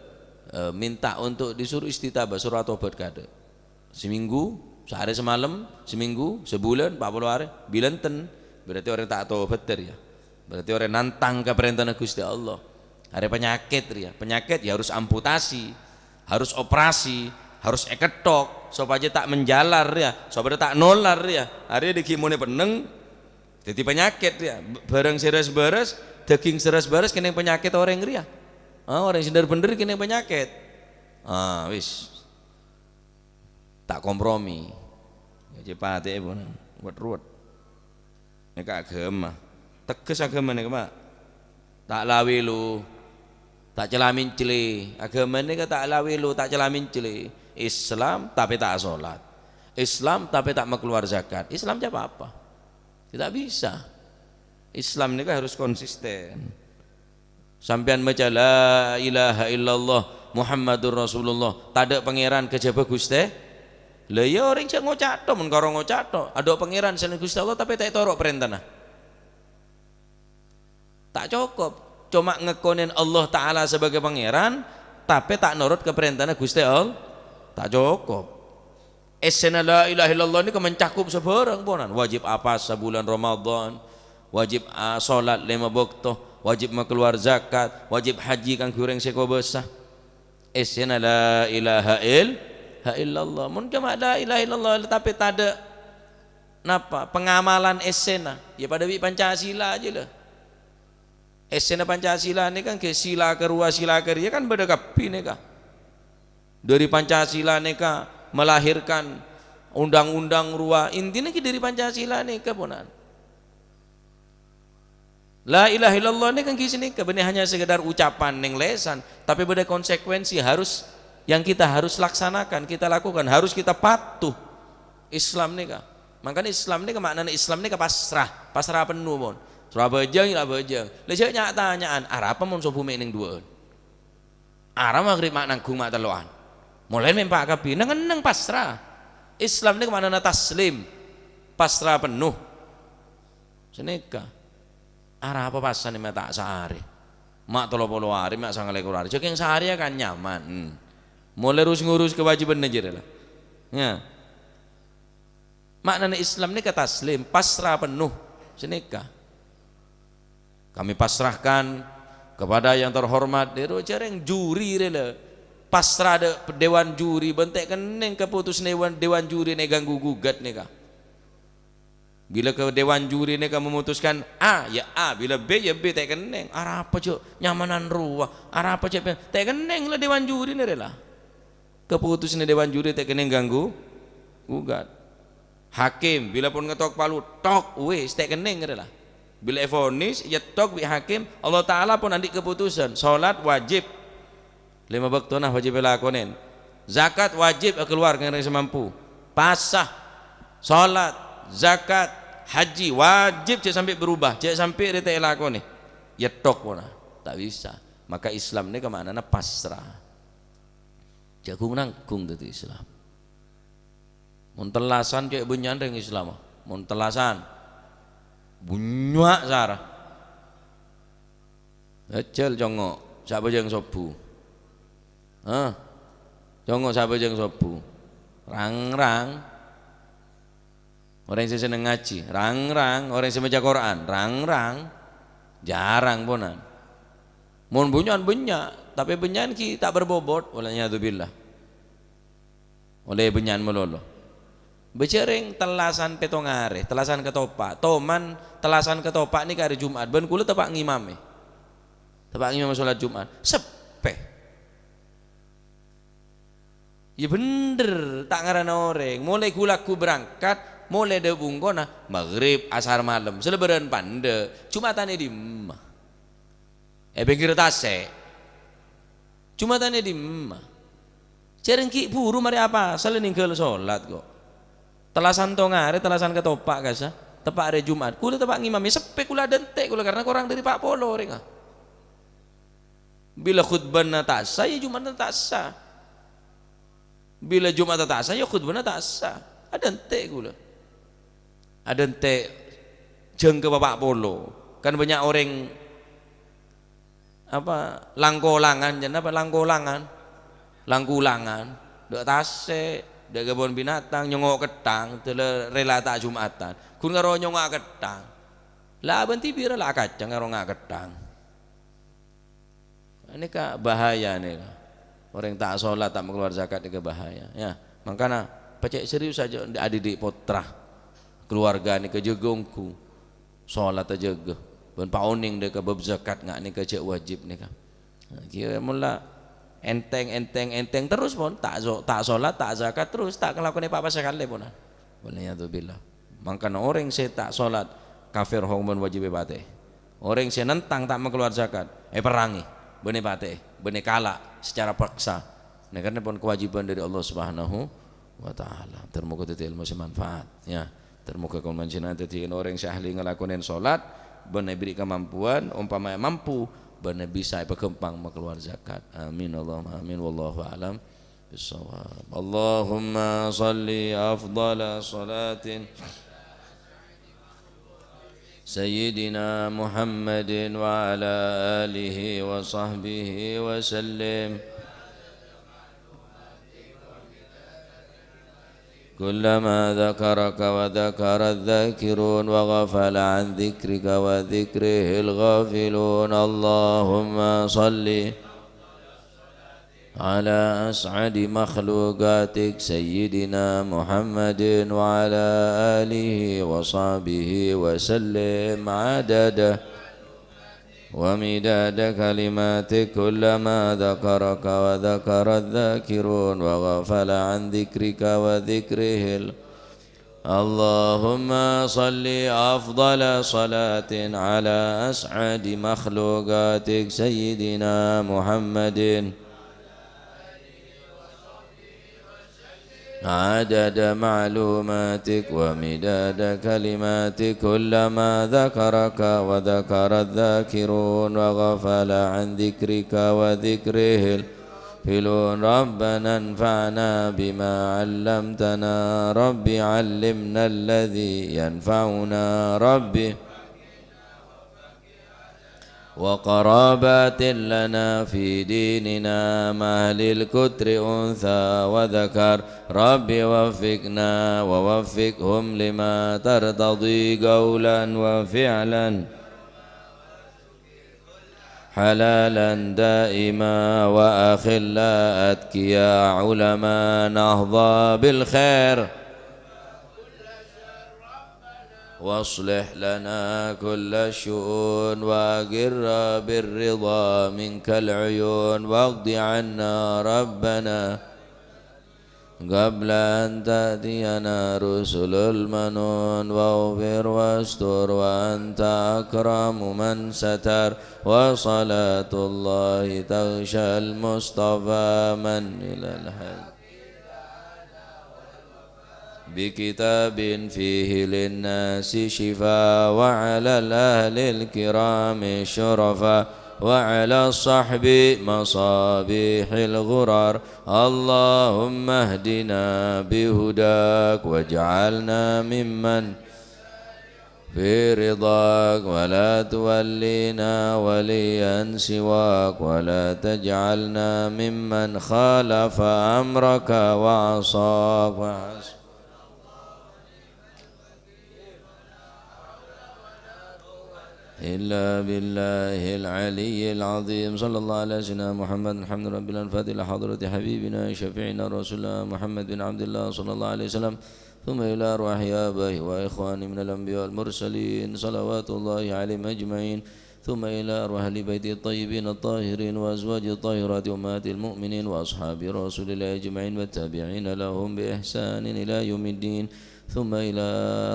eh, minta untuk disuruh istitabah, soro atobhât kaadâ'. Seminggu, saarè samalem, seminggu, sabulân, empa' polo arè, bilân ten. Berarti orèng ta' atobhât rèya. Berarti orèng nantang ka parèntana Ghustè Allah. Arè panyakèt rèya. Panyakèt ya harus amputasi, harus operasi, harus èketthok, sopajâ ta' menjalar rèya, sopajâ ta' nolar rèya. Arè dâgghi' monè pennèng, dhâddhi panyakèt rèya. B-, bhârâng sè res-bâres, dhâging sè res-bâres kènèng panyakèt orèng rèya. Ah, orèng sè dhâr-bhendher kènèng panyakèt. Ah, wis. Ta' kompromi. Jâ patè'è pon, wet-ruwet. Nèka aghâma. Tegghes aghâma nèka, Pak. Ta' la-welu, ta' cela-menclè. Aghâma nèka ta' la-welu, ta' cela-menclè. Islam, tapè ta' sholat. Islam, tapè ta' makalowar zakat. Islam jâ' apa? Ya, ta' bisa. Islam nèka harus konsisten. Sampèyan maca, "La ilaha illallah Muhammadur Rasulullah." Tadâ' pangèran kajhâbhâ Ghustè. La iyâ, orèng sè ngoca' tok, mon karo ngoca' tok, adâ' pangèran salaèn Ghustè Allah, tapè ta' ètoro' parèntana. Ta' cokop. Coma ngakonè Allah Ta'ala sabâgâi pangèran, tapè ta' norot ka parèntana Ghustè Allah. Ta' cokop. Èssèna la ilaha illallah nèka mencakup sabârâng, ponan. Wajib apasa bulân Ramadan, wajib, ah, sholat lèma bâkto, wajib makalowar zakat, wajib haji kaangghuy orèng sè kobâsa. Essèna la ilaha il-, ha illallah. Mon coma la ilaha illallah, tapè tadâ' napa? Pengamalan essèna, ya padâ bi' Pancasila jâ, la. Essèna Pancasila nèka kan ghi sila karowa, sila karèya kan padâ kabbhi nèka. Dâri Pancasila nèka melahirkan undang-undang rowa, intina ghi dâri Pancasila nèka, ponan. La ilaha illallah nèka ghi sanèka, bânnè hanya sekedar ucapan neng lèsan, tapè bâdâ konsekuensi harus, yang kita harus laksanakan, kita lakukan, harus kita patuh. Islam nèka. Mangkana Islam nèka ma'nana Islam nèka pasrah, pasrah penuh, mon. Surabaya, Surabaya. La jhâ' nya'-tanya'an, "Arapa mon sobbhu mè' neng duwâ'ân? Ara maghrib ma' nangghung ma' tello'an? Molaè mè' empa' kabbhi." Neng-enneng pasrah. Islam nèka ma'nana taslim, pasrah penuh. Sanèka. Arapa pasana ma' ta' saarè? Ma' tello polo arè, ma' sanga lèkor arè. Jhâ' kèng saarè ya kan nyaman. Hmm. Molaè rus-ngurus kawâjibhânna jârèya, la. Ya. Ma'nana Islam nèka taslim, pasrah penuh. Sanèka. "Kami pasrahkan kepada yang terhormat," dâri jhâreng juri rèya, la. Pasrah dâ' dewan juri, bân ta' kennèng kapotosanna dewan, dewan juri nè ganggu gugat nèka. Bilâ ka dewan juri nèka memutuskan A, ya A, bilâ B, ya B, ta' kennèng. Arapa jhâ' nyamanan rowa, arapa jhâ' pe-, ta' kennèng la dewan juri nè rèya, la. Kapotosanna dewan juri ta' kennèng ganggu gugat. Hakim, bilâ pon ngettok palu, tok, wis, ta' kennèng rèya, la. Bilâ èvonis, èyettok bi' hakim, Allah Ta'ala pon andi' kapotosan, salat wajib. Lèma bâktona wajib èlakonè. Zakat wajib èkalowar ka orèng sè mampu. Pasa, salat, zakat, haji wajib jhâ' sampè' berubah, jhâ' sampè' rèya ta' èlakonè. Yettok pona, ta' bisa. Maka Islam nèka ma'nana pasrah. Jhâ' ghung-nangghung dhâddhi Islam. Mon tellasan cè' bânnya'an rèng Islam. Mon tellasan. Bânnya' sara. Ajhâl congo' sabâjâng sobbhu. Hah? Congo' sabâjâng sobbhu. Rang-rang. Orèng sè senneng ngajhi, rang-rang. Orèng sè maca Qur'an, rang-rang. Jhârâng ponan. Mon bânnya'an bânnya', tapè bânnya'an ghi' ta' berbobot, wal iyadzubillah. Ollè bânnya'an malolo. Bâjârèng tellasan pèttong arè, tellasan ketopa'. Toman tellasan ketopa' nèka arè Jum'at, bân kaulâ teppa' ngimamè. Teppa' ngimamè salat Jum'at. Seppè. Iyâ bhender, ta' ngarana orèng. Molaè ghu-lagghu berangkat, molaè dâ' bungkona, maghrib, asar, malem, salèbârân pandâ', Jum'atan è dimma? È pèngghirrâ tasè'. Jum'atan è dimma? Jhâreng ghi' buru marè apasal nèngghâl salat, kok. Tellasan tong arè, tellasan ketopa', kasa. Teppa' arè Jum'at. Kaulâ teppa' ngimamè, seppè kaulâ adântè' kaulâ, karna korang dâri pa' polo orèngnga. Bilâ khutbana ta' sah, ya Jum'atta ta' sah. Bilâ Jum'atta ta' sah, ya khutbana ta' sah. Adântè' kaulâ. Adântè' jhângghâ pa' polo. Kan bânnya' orèng, apa, lang-kolangan, jhân apa, lang-kolangan? Lang-kulangan. Dâ' tasè', dâ' kebun binatang, nyongo' ketthang, dâlâ rèla ta' Jum'atan. Ghun karo nyongo'a ketthang. La abâ' dhibi' ra la akacang karo nga' ketthang. Nèka bahaya nèka. Orèng ta' salat, ta' makalowar zakat nèka bahaya. Ya, mangkana pacè' serius ajâ adhidhi' pottra. Kalowarga nèka jâgâ ongghu. Salat ajâgâ. Bân paonèng dâ' ka bab zakat nga' nèka jhâ' wajib nèka. Nah, kèya mola èntèng, èntèng, èntèng terros pon. Ta' so-, ta' salat, ta' zakat terros, ta' ngalakonè pa-apa sakalè pon. Wal iyadzubillah. Mangkana orèng sè ta' salat, kafir hokomma wajib èpatè'è. Orèng sè nentang ta' makalowar zakat, èperrangè, bân èpatè'è, bân èkala' secara paksa. Nèka pon kewajiban dâri Allah Subhanahu wa Ta'ala. Ter-moga dhâddhi èlmo sè manfaat, ya. Ter-moga kaulâ panjhennengngan dhâddhi orèng sè ahli ngalakonè salat, bân èberri' kamampuan, ompama mampu, bân bisa èpaghâmpang makalowar zakat. Amin, Allahumma amin. Wallahu a'lam. بالصواب. اللهم صل أفضل صلاة سيدنا محمد وعلى آله وصحبه وسلم. كلما ذكرك وذكر الذاكرون وغفل عن ذكرك وذكره الغافلون، اللهم صل على أسعد مخلوقاتك سيدنا محمد وعلى آله وصحبه وسلم عدد ومداد كلماتك، كلما ذكرك وذكر الذاكرون وغفل عن ذكرك وذكره ال-، اللهم صل أفضل صلاة على أسعد مخلوقاتك سيدنا محمد عدد معلوماتك ومداد كلماتك، كلما ذكرك وذكر الذاكرون وغفل عن ذكرك وذكره الغافلون. ربنا انفعنا بما علمتنا، رب علمنا الذي ينفعنا، رب وقرابات لنا في ديننا مع أهل الكتر أنثى وذكر. رب وفقنا ووفقهم لما ترتضي قولا وفعلا حلالا دائما وأخلاء أتقياء علماء نهضى بالخير. وأصلح لنا كل الشؤون وأقر بالرضا منك العيون واقض عنا ربنا قبل أن تأتينا رسل المنون واغفر واستر وأنت أكرم من ستر وصلاة الله تغشى المصطفى من إلى الحق بكتاب فيه للناس شفاء وعلى الأهل الكرام الشرفاء وعلى الصحب مصابيح الغرر. اللهم اهدنا بهداك واجعلنا ممن في رضاك ولا تولينا وليا سواك ولا تجعلنا ممن خالف أمرك وعصاك وحسبنا إلا بالله العلي العظيم. صلى الله على سيدنا محمد. الحمد لله رب العالمين. الفاتحة لحضرة حبيبنا شفيعنا رسول الله محمد بن عبد الله صلى الله عليه وسلم. ثم إلى أرواح آبائه وإخوانه من الأنبياء والمرسلين صلوات الله عليهم أجمعين. ثم إلى أرواح أهل بيته الطيبين الطاهرين وأزواجه الطاهرات أمهات المؤمنين وأصحاب رسول الله أجمعين والتابعين لهم بإحسان إلى يوم الدين. ثم إلى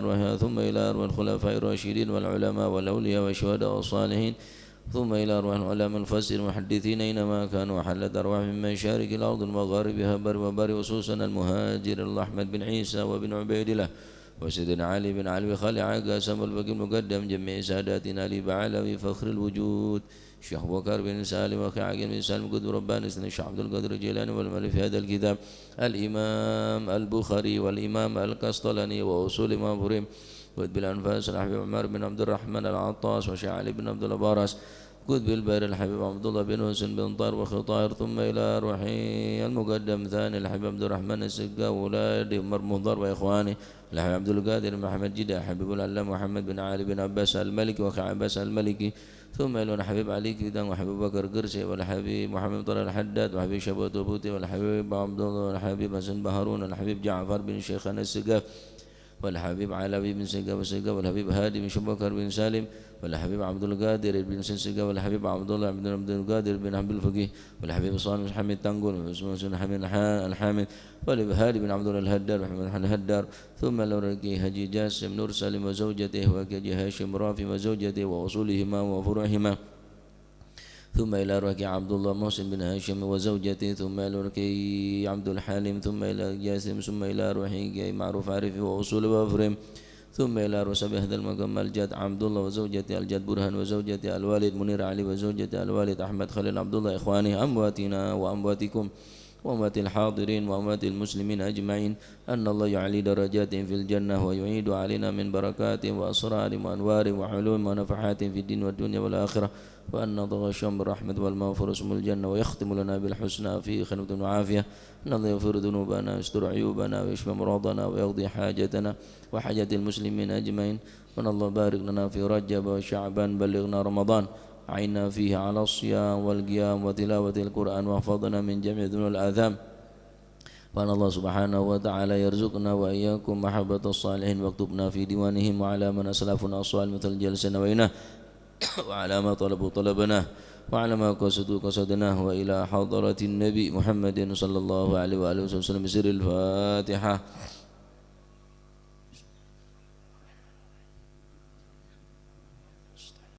أرواح، ثم إلى أرواح الخلفاء الراشدين والعلماء والأولياء والشهداء والصالحين. ثم إلى أرواح العلماء المفسرين والمحدثين أينما كانوا، وحلت أرواحهم من مشارق الأرض ومغاربها، بر وبر، خصوصا المهاجر أحمد بن عيسى وابن عبيد الله وسيدنا علي بن علوي خليفة العاشر والفقيه المقدم، جميع ساداتنا آل بعلوي فخر الوجود، الشيخ أبو بكر بن سالم وأخي عقيل بن سالم قطب رباني، سيدنا الشيخ عبد القادر الجيلاني والمؤلف هذا الكتاب، الإمام البخاري والإمام القسطلاني وأصول الإمام إبراهيم قطب الأنفاس الحبيب عمر بن عبد الرحمن العطاس وشيخ علي بن عبد الله براس قطب البحر الحبيب عبد الله بن حسين بن طاهر وأخي طاهر، ثم إلى روح المقدم ثاني الحبيب عبد الرحمن السقا وأولاد عمر مضر وإخوانه الحبيب عبد القادر محمد جدة حبيب العلامة محمد بن علي بن عباس المالكي وأخي عباس المالكي، ثم إلى الحبيب علي كيتان وحبيب بكر قرسي والحبيب محمد طلال الحداد والحبيب شبوت بوتي والحبيب عبد الله والحبيب حسن بهارون والحبيب جعفر بن شيخان السقاف والحبيب علوي بن سقاف السقاف والحبيب هادي بن شبكر بن سالم والحبيب عبد القادر بن سقاف والحبيب عبد الله بن عبد القادر بن حبيب الفقيه والحبيب صالح حميد تنقل وعثمان حسين حميد الح-، الحامد والحبيب هادي بن عبد الله الهدار وحميد الحسن الهدار، ثم إلى روح حاجي جاسم نور سالم وزوجته وحاجي هاشم رافي وزوجته وأصولهما وفروعهما. ثم إلى روح عبد الله محسن بن هاشم وزوجته، ثم إلى روح عبد الحليم، ثم إلى جاسم، ثم إلى روح معروف عارف وأصول وأفرم، ثم إلى روح صاحب هذا المقام الجد عبد الله وزوجته، الجد برهان وزوجته، الوالد منير علي وزوجته، الوالد أحمد خليل عبد الله، إخوانه، أمواتنا وأمواتكم وأموات الحاضرين وأموات المسلمين أجمعين، أن الله يعلي درجاتهم في الجنة ويعيد علينا من بركاتهم وأسرارهم وأنوارهم وحلولهم ونفحاتهم في الدين والدنيا والآخرة، وأن يتغشاهم بالرحمة والمغفرة ثم الجنة، ويختم لنا بالحسنى في خلوة وعافية، أن الله يغفر ذنوبنا ويستر عيوبنا ويشفي مرضانا ويقضي حاجتنا وحاجات المسلمين أجمعين، وأن الله بارك لنا في رجب وشعبان، بلغنا رمضان. أعنا فيه على الصيام والقيام وتلاوة القرآن، واحفظنا من جميع الذنوب والآثام. فإن الله سبحانه وتعالى يرزقنا وإياكم محبة الصالحين، واكتبنا في ديوانهم وعلى من أسلفنا الصالح مثل جلسنا وإنا وعلى ما طلبوا طلبنا، وعلى ما قصدوا قصدنا، وإلى حضرة النبي محمد صلى الله عليه وآله وسلم بسر الفاتحة.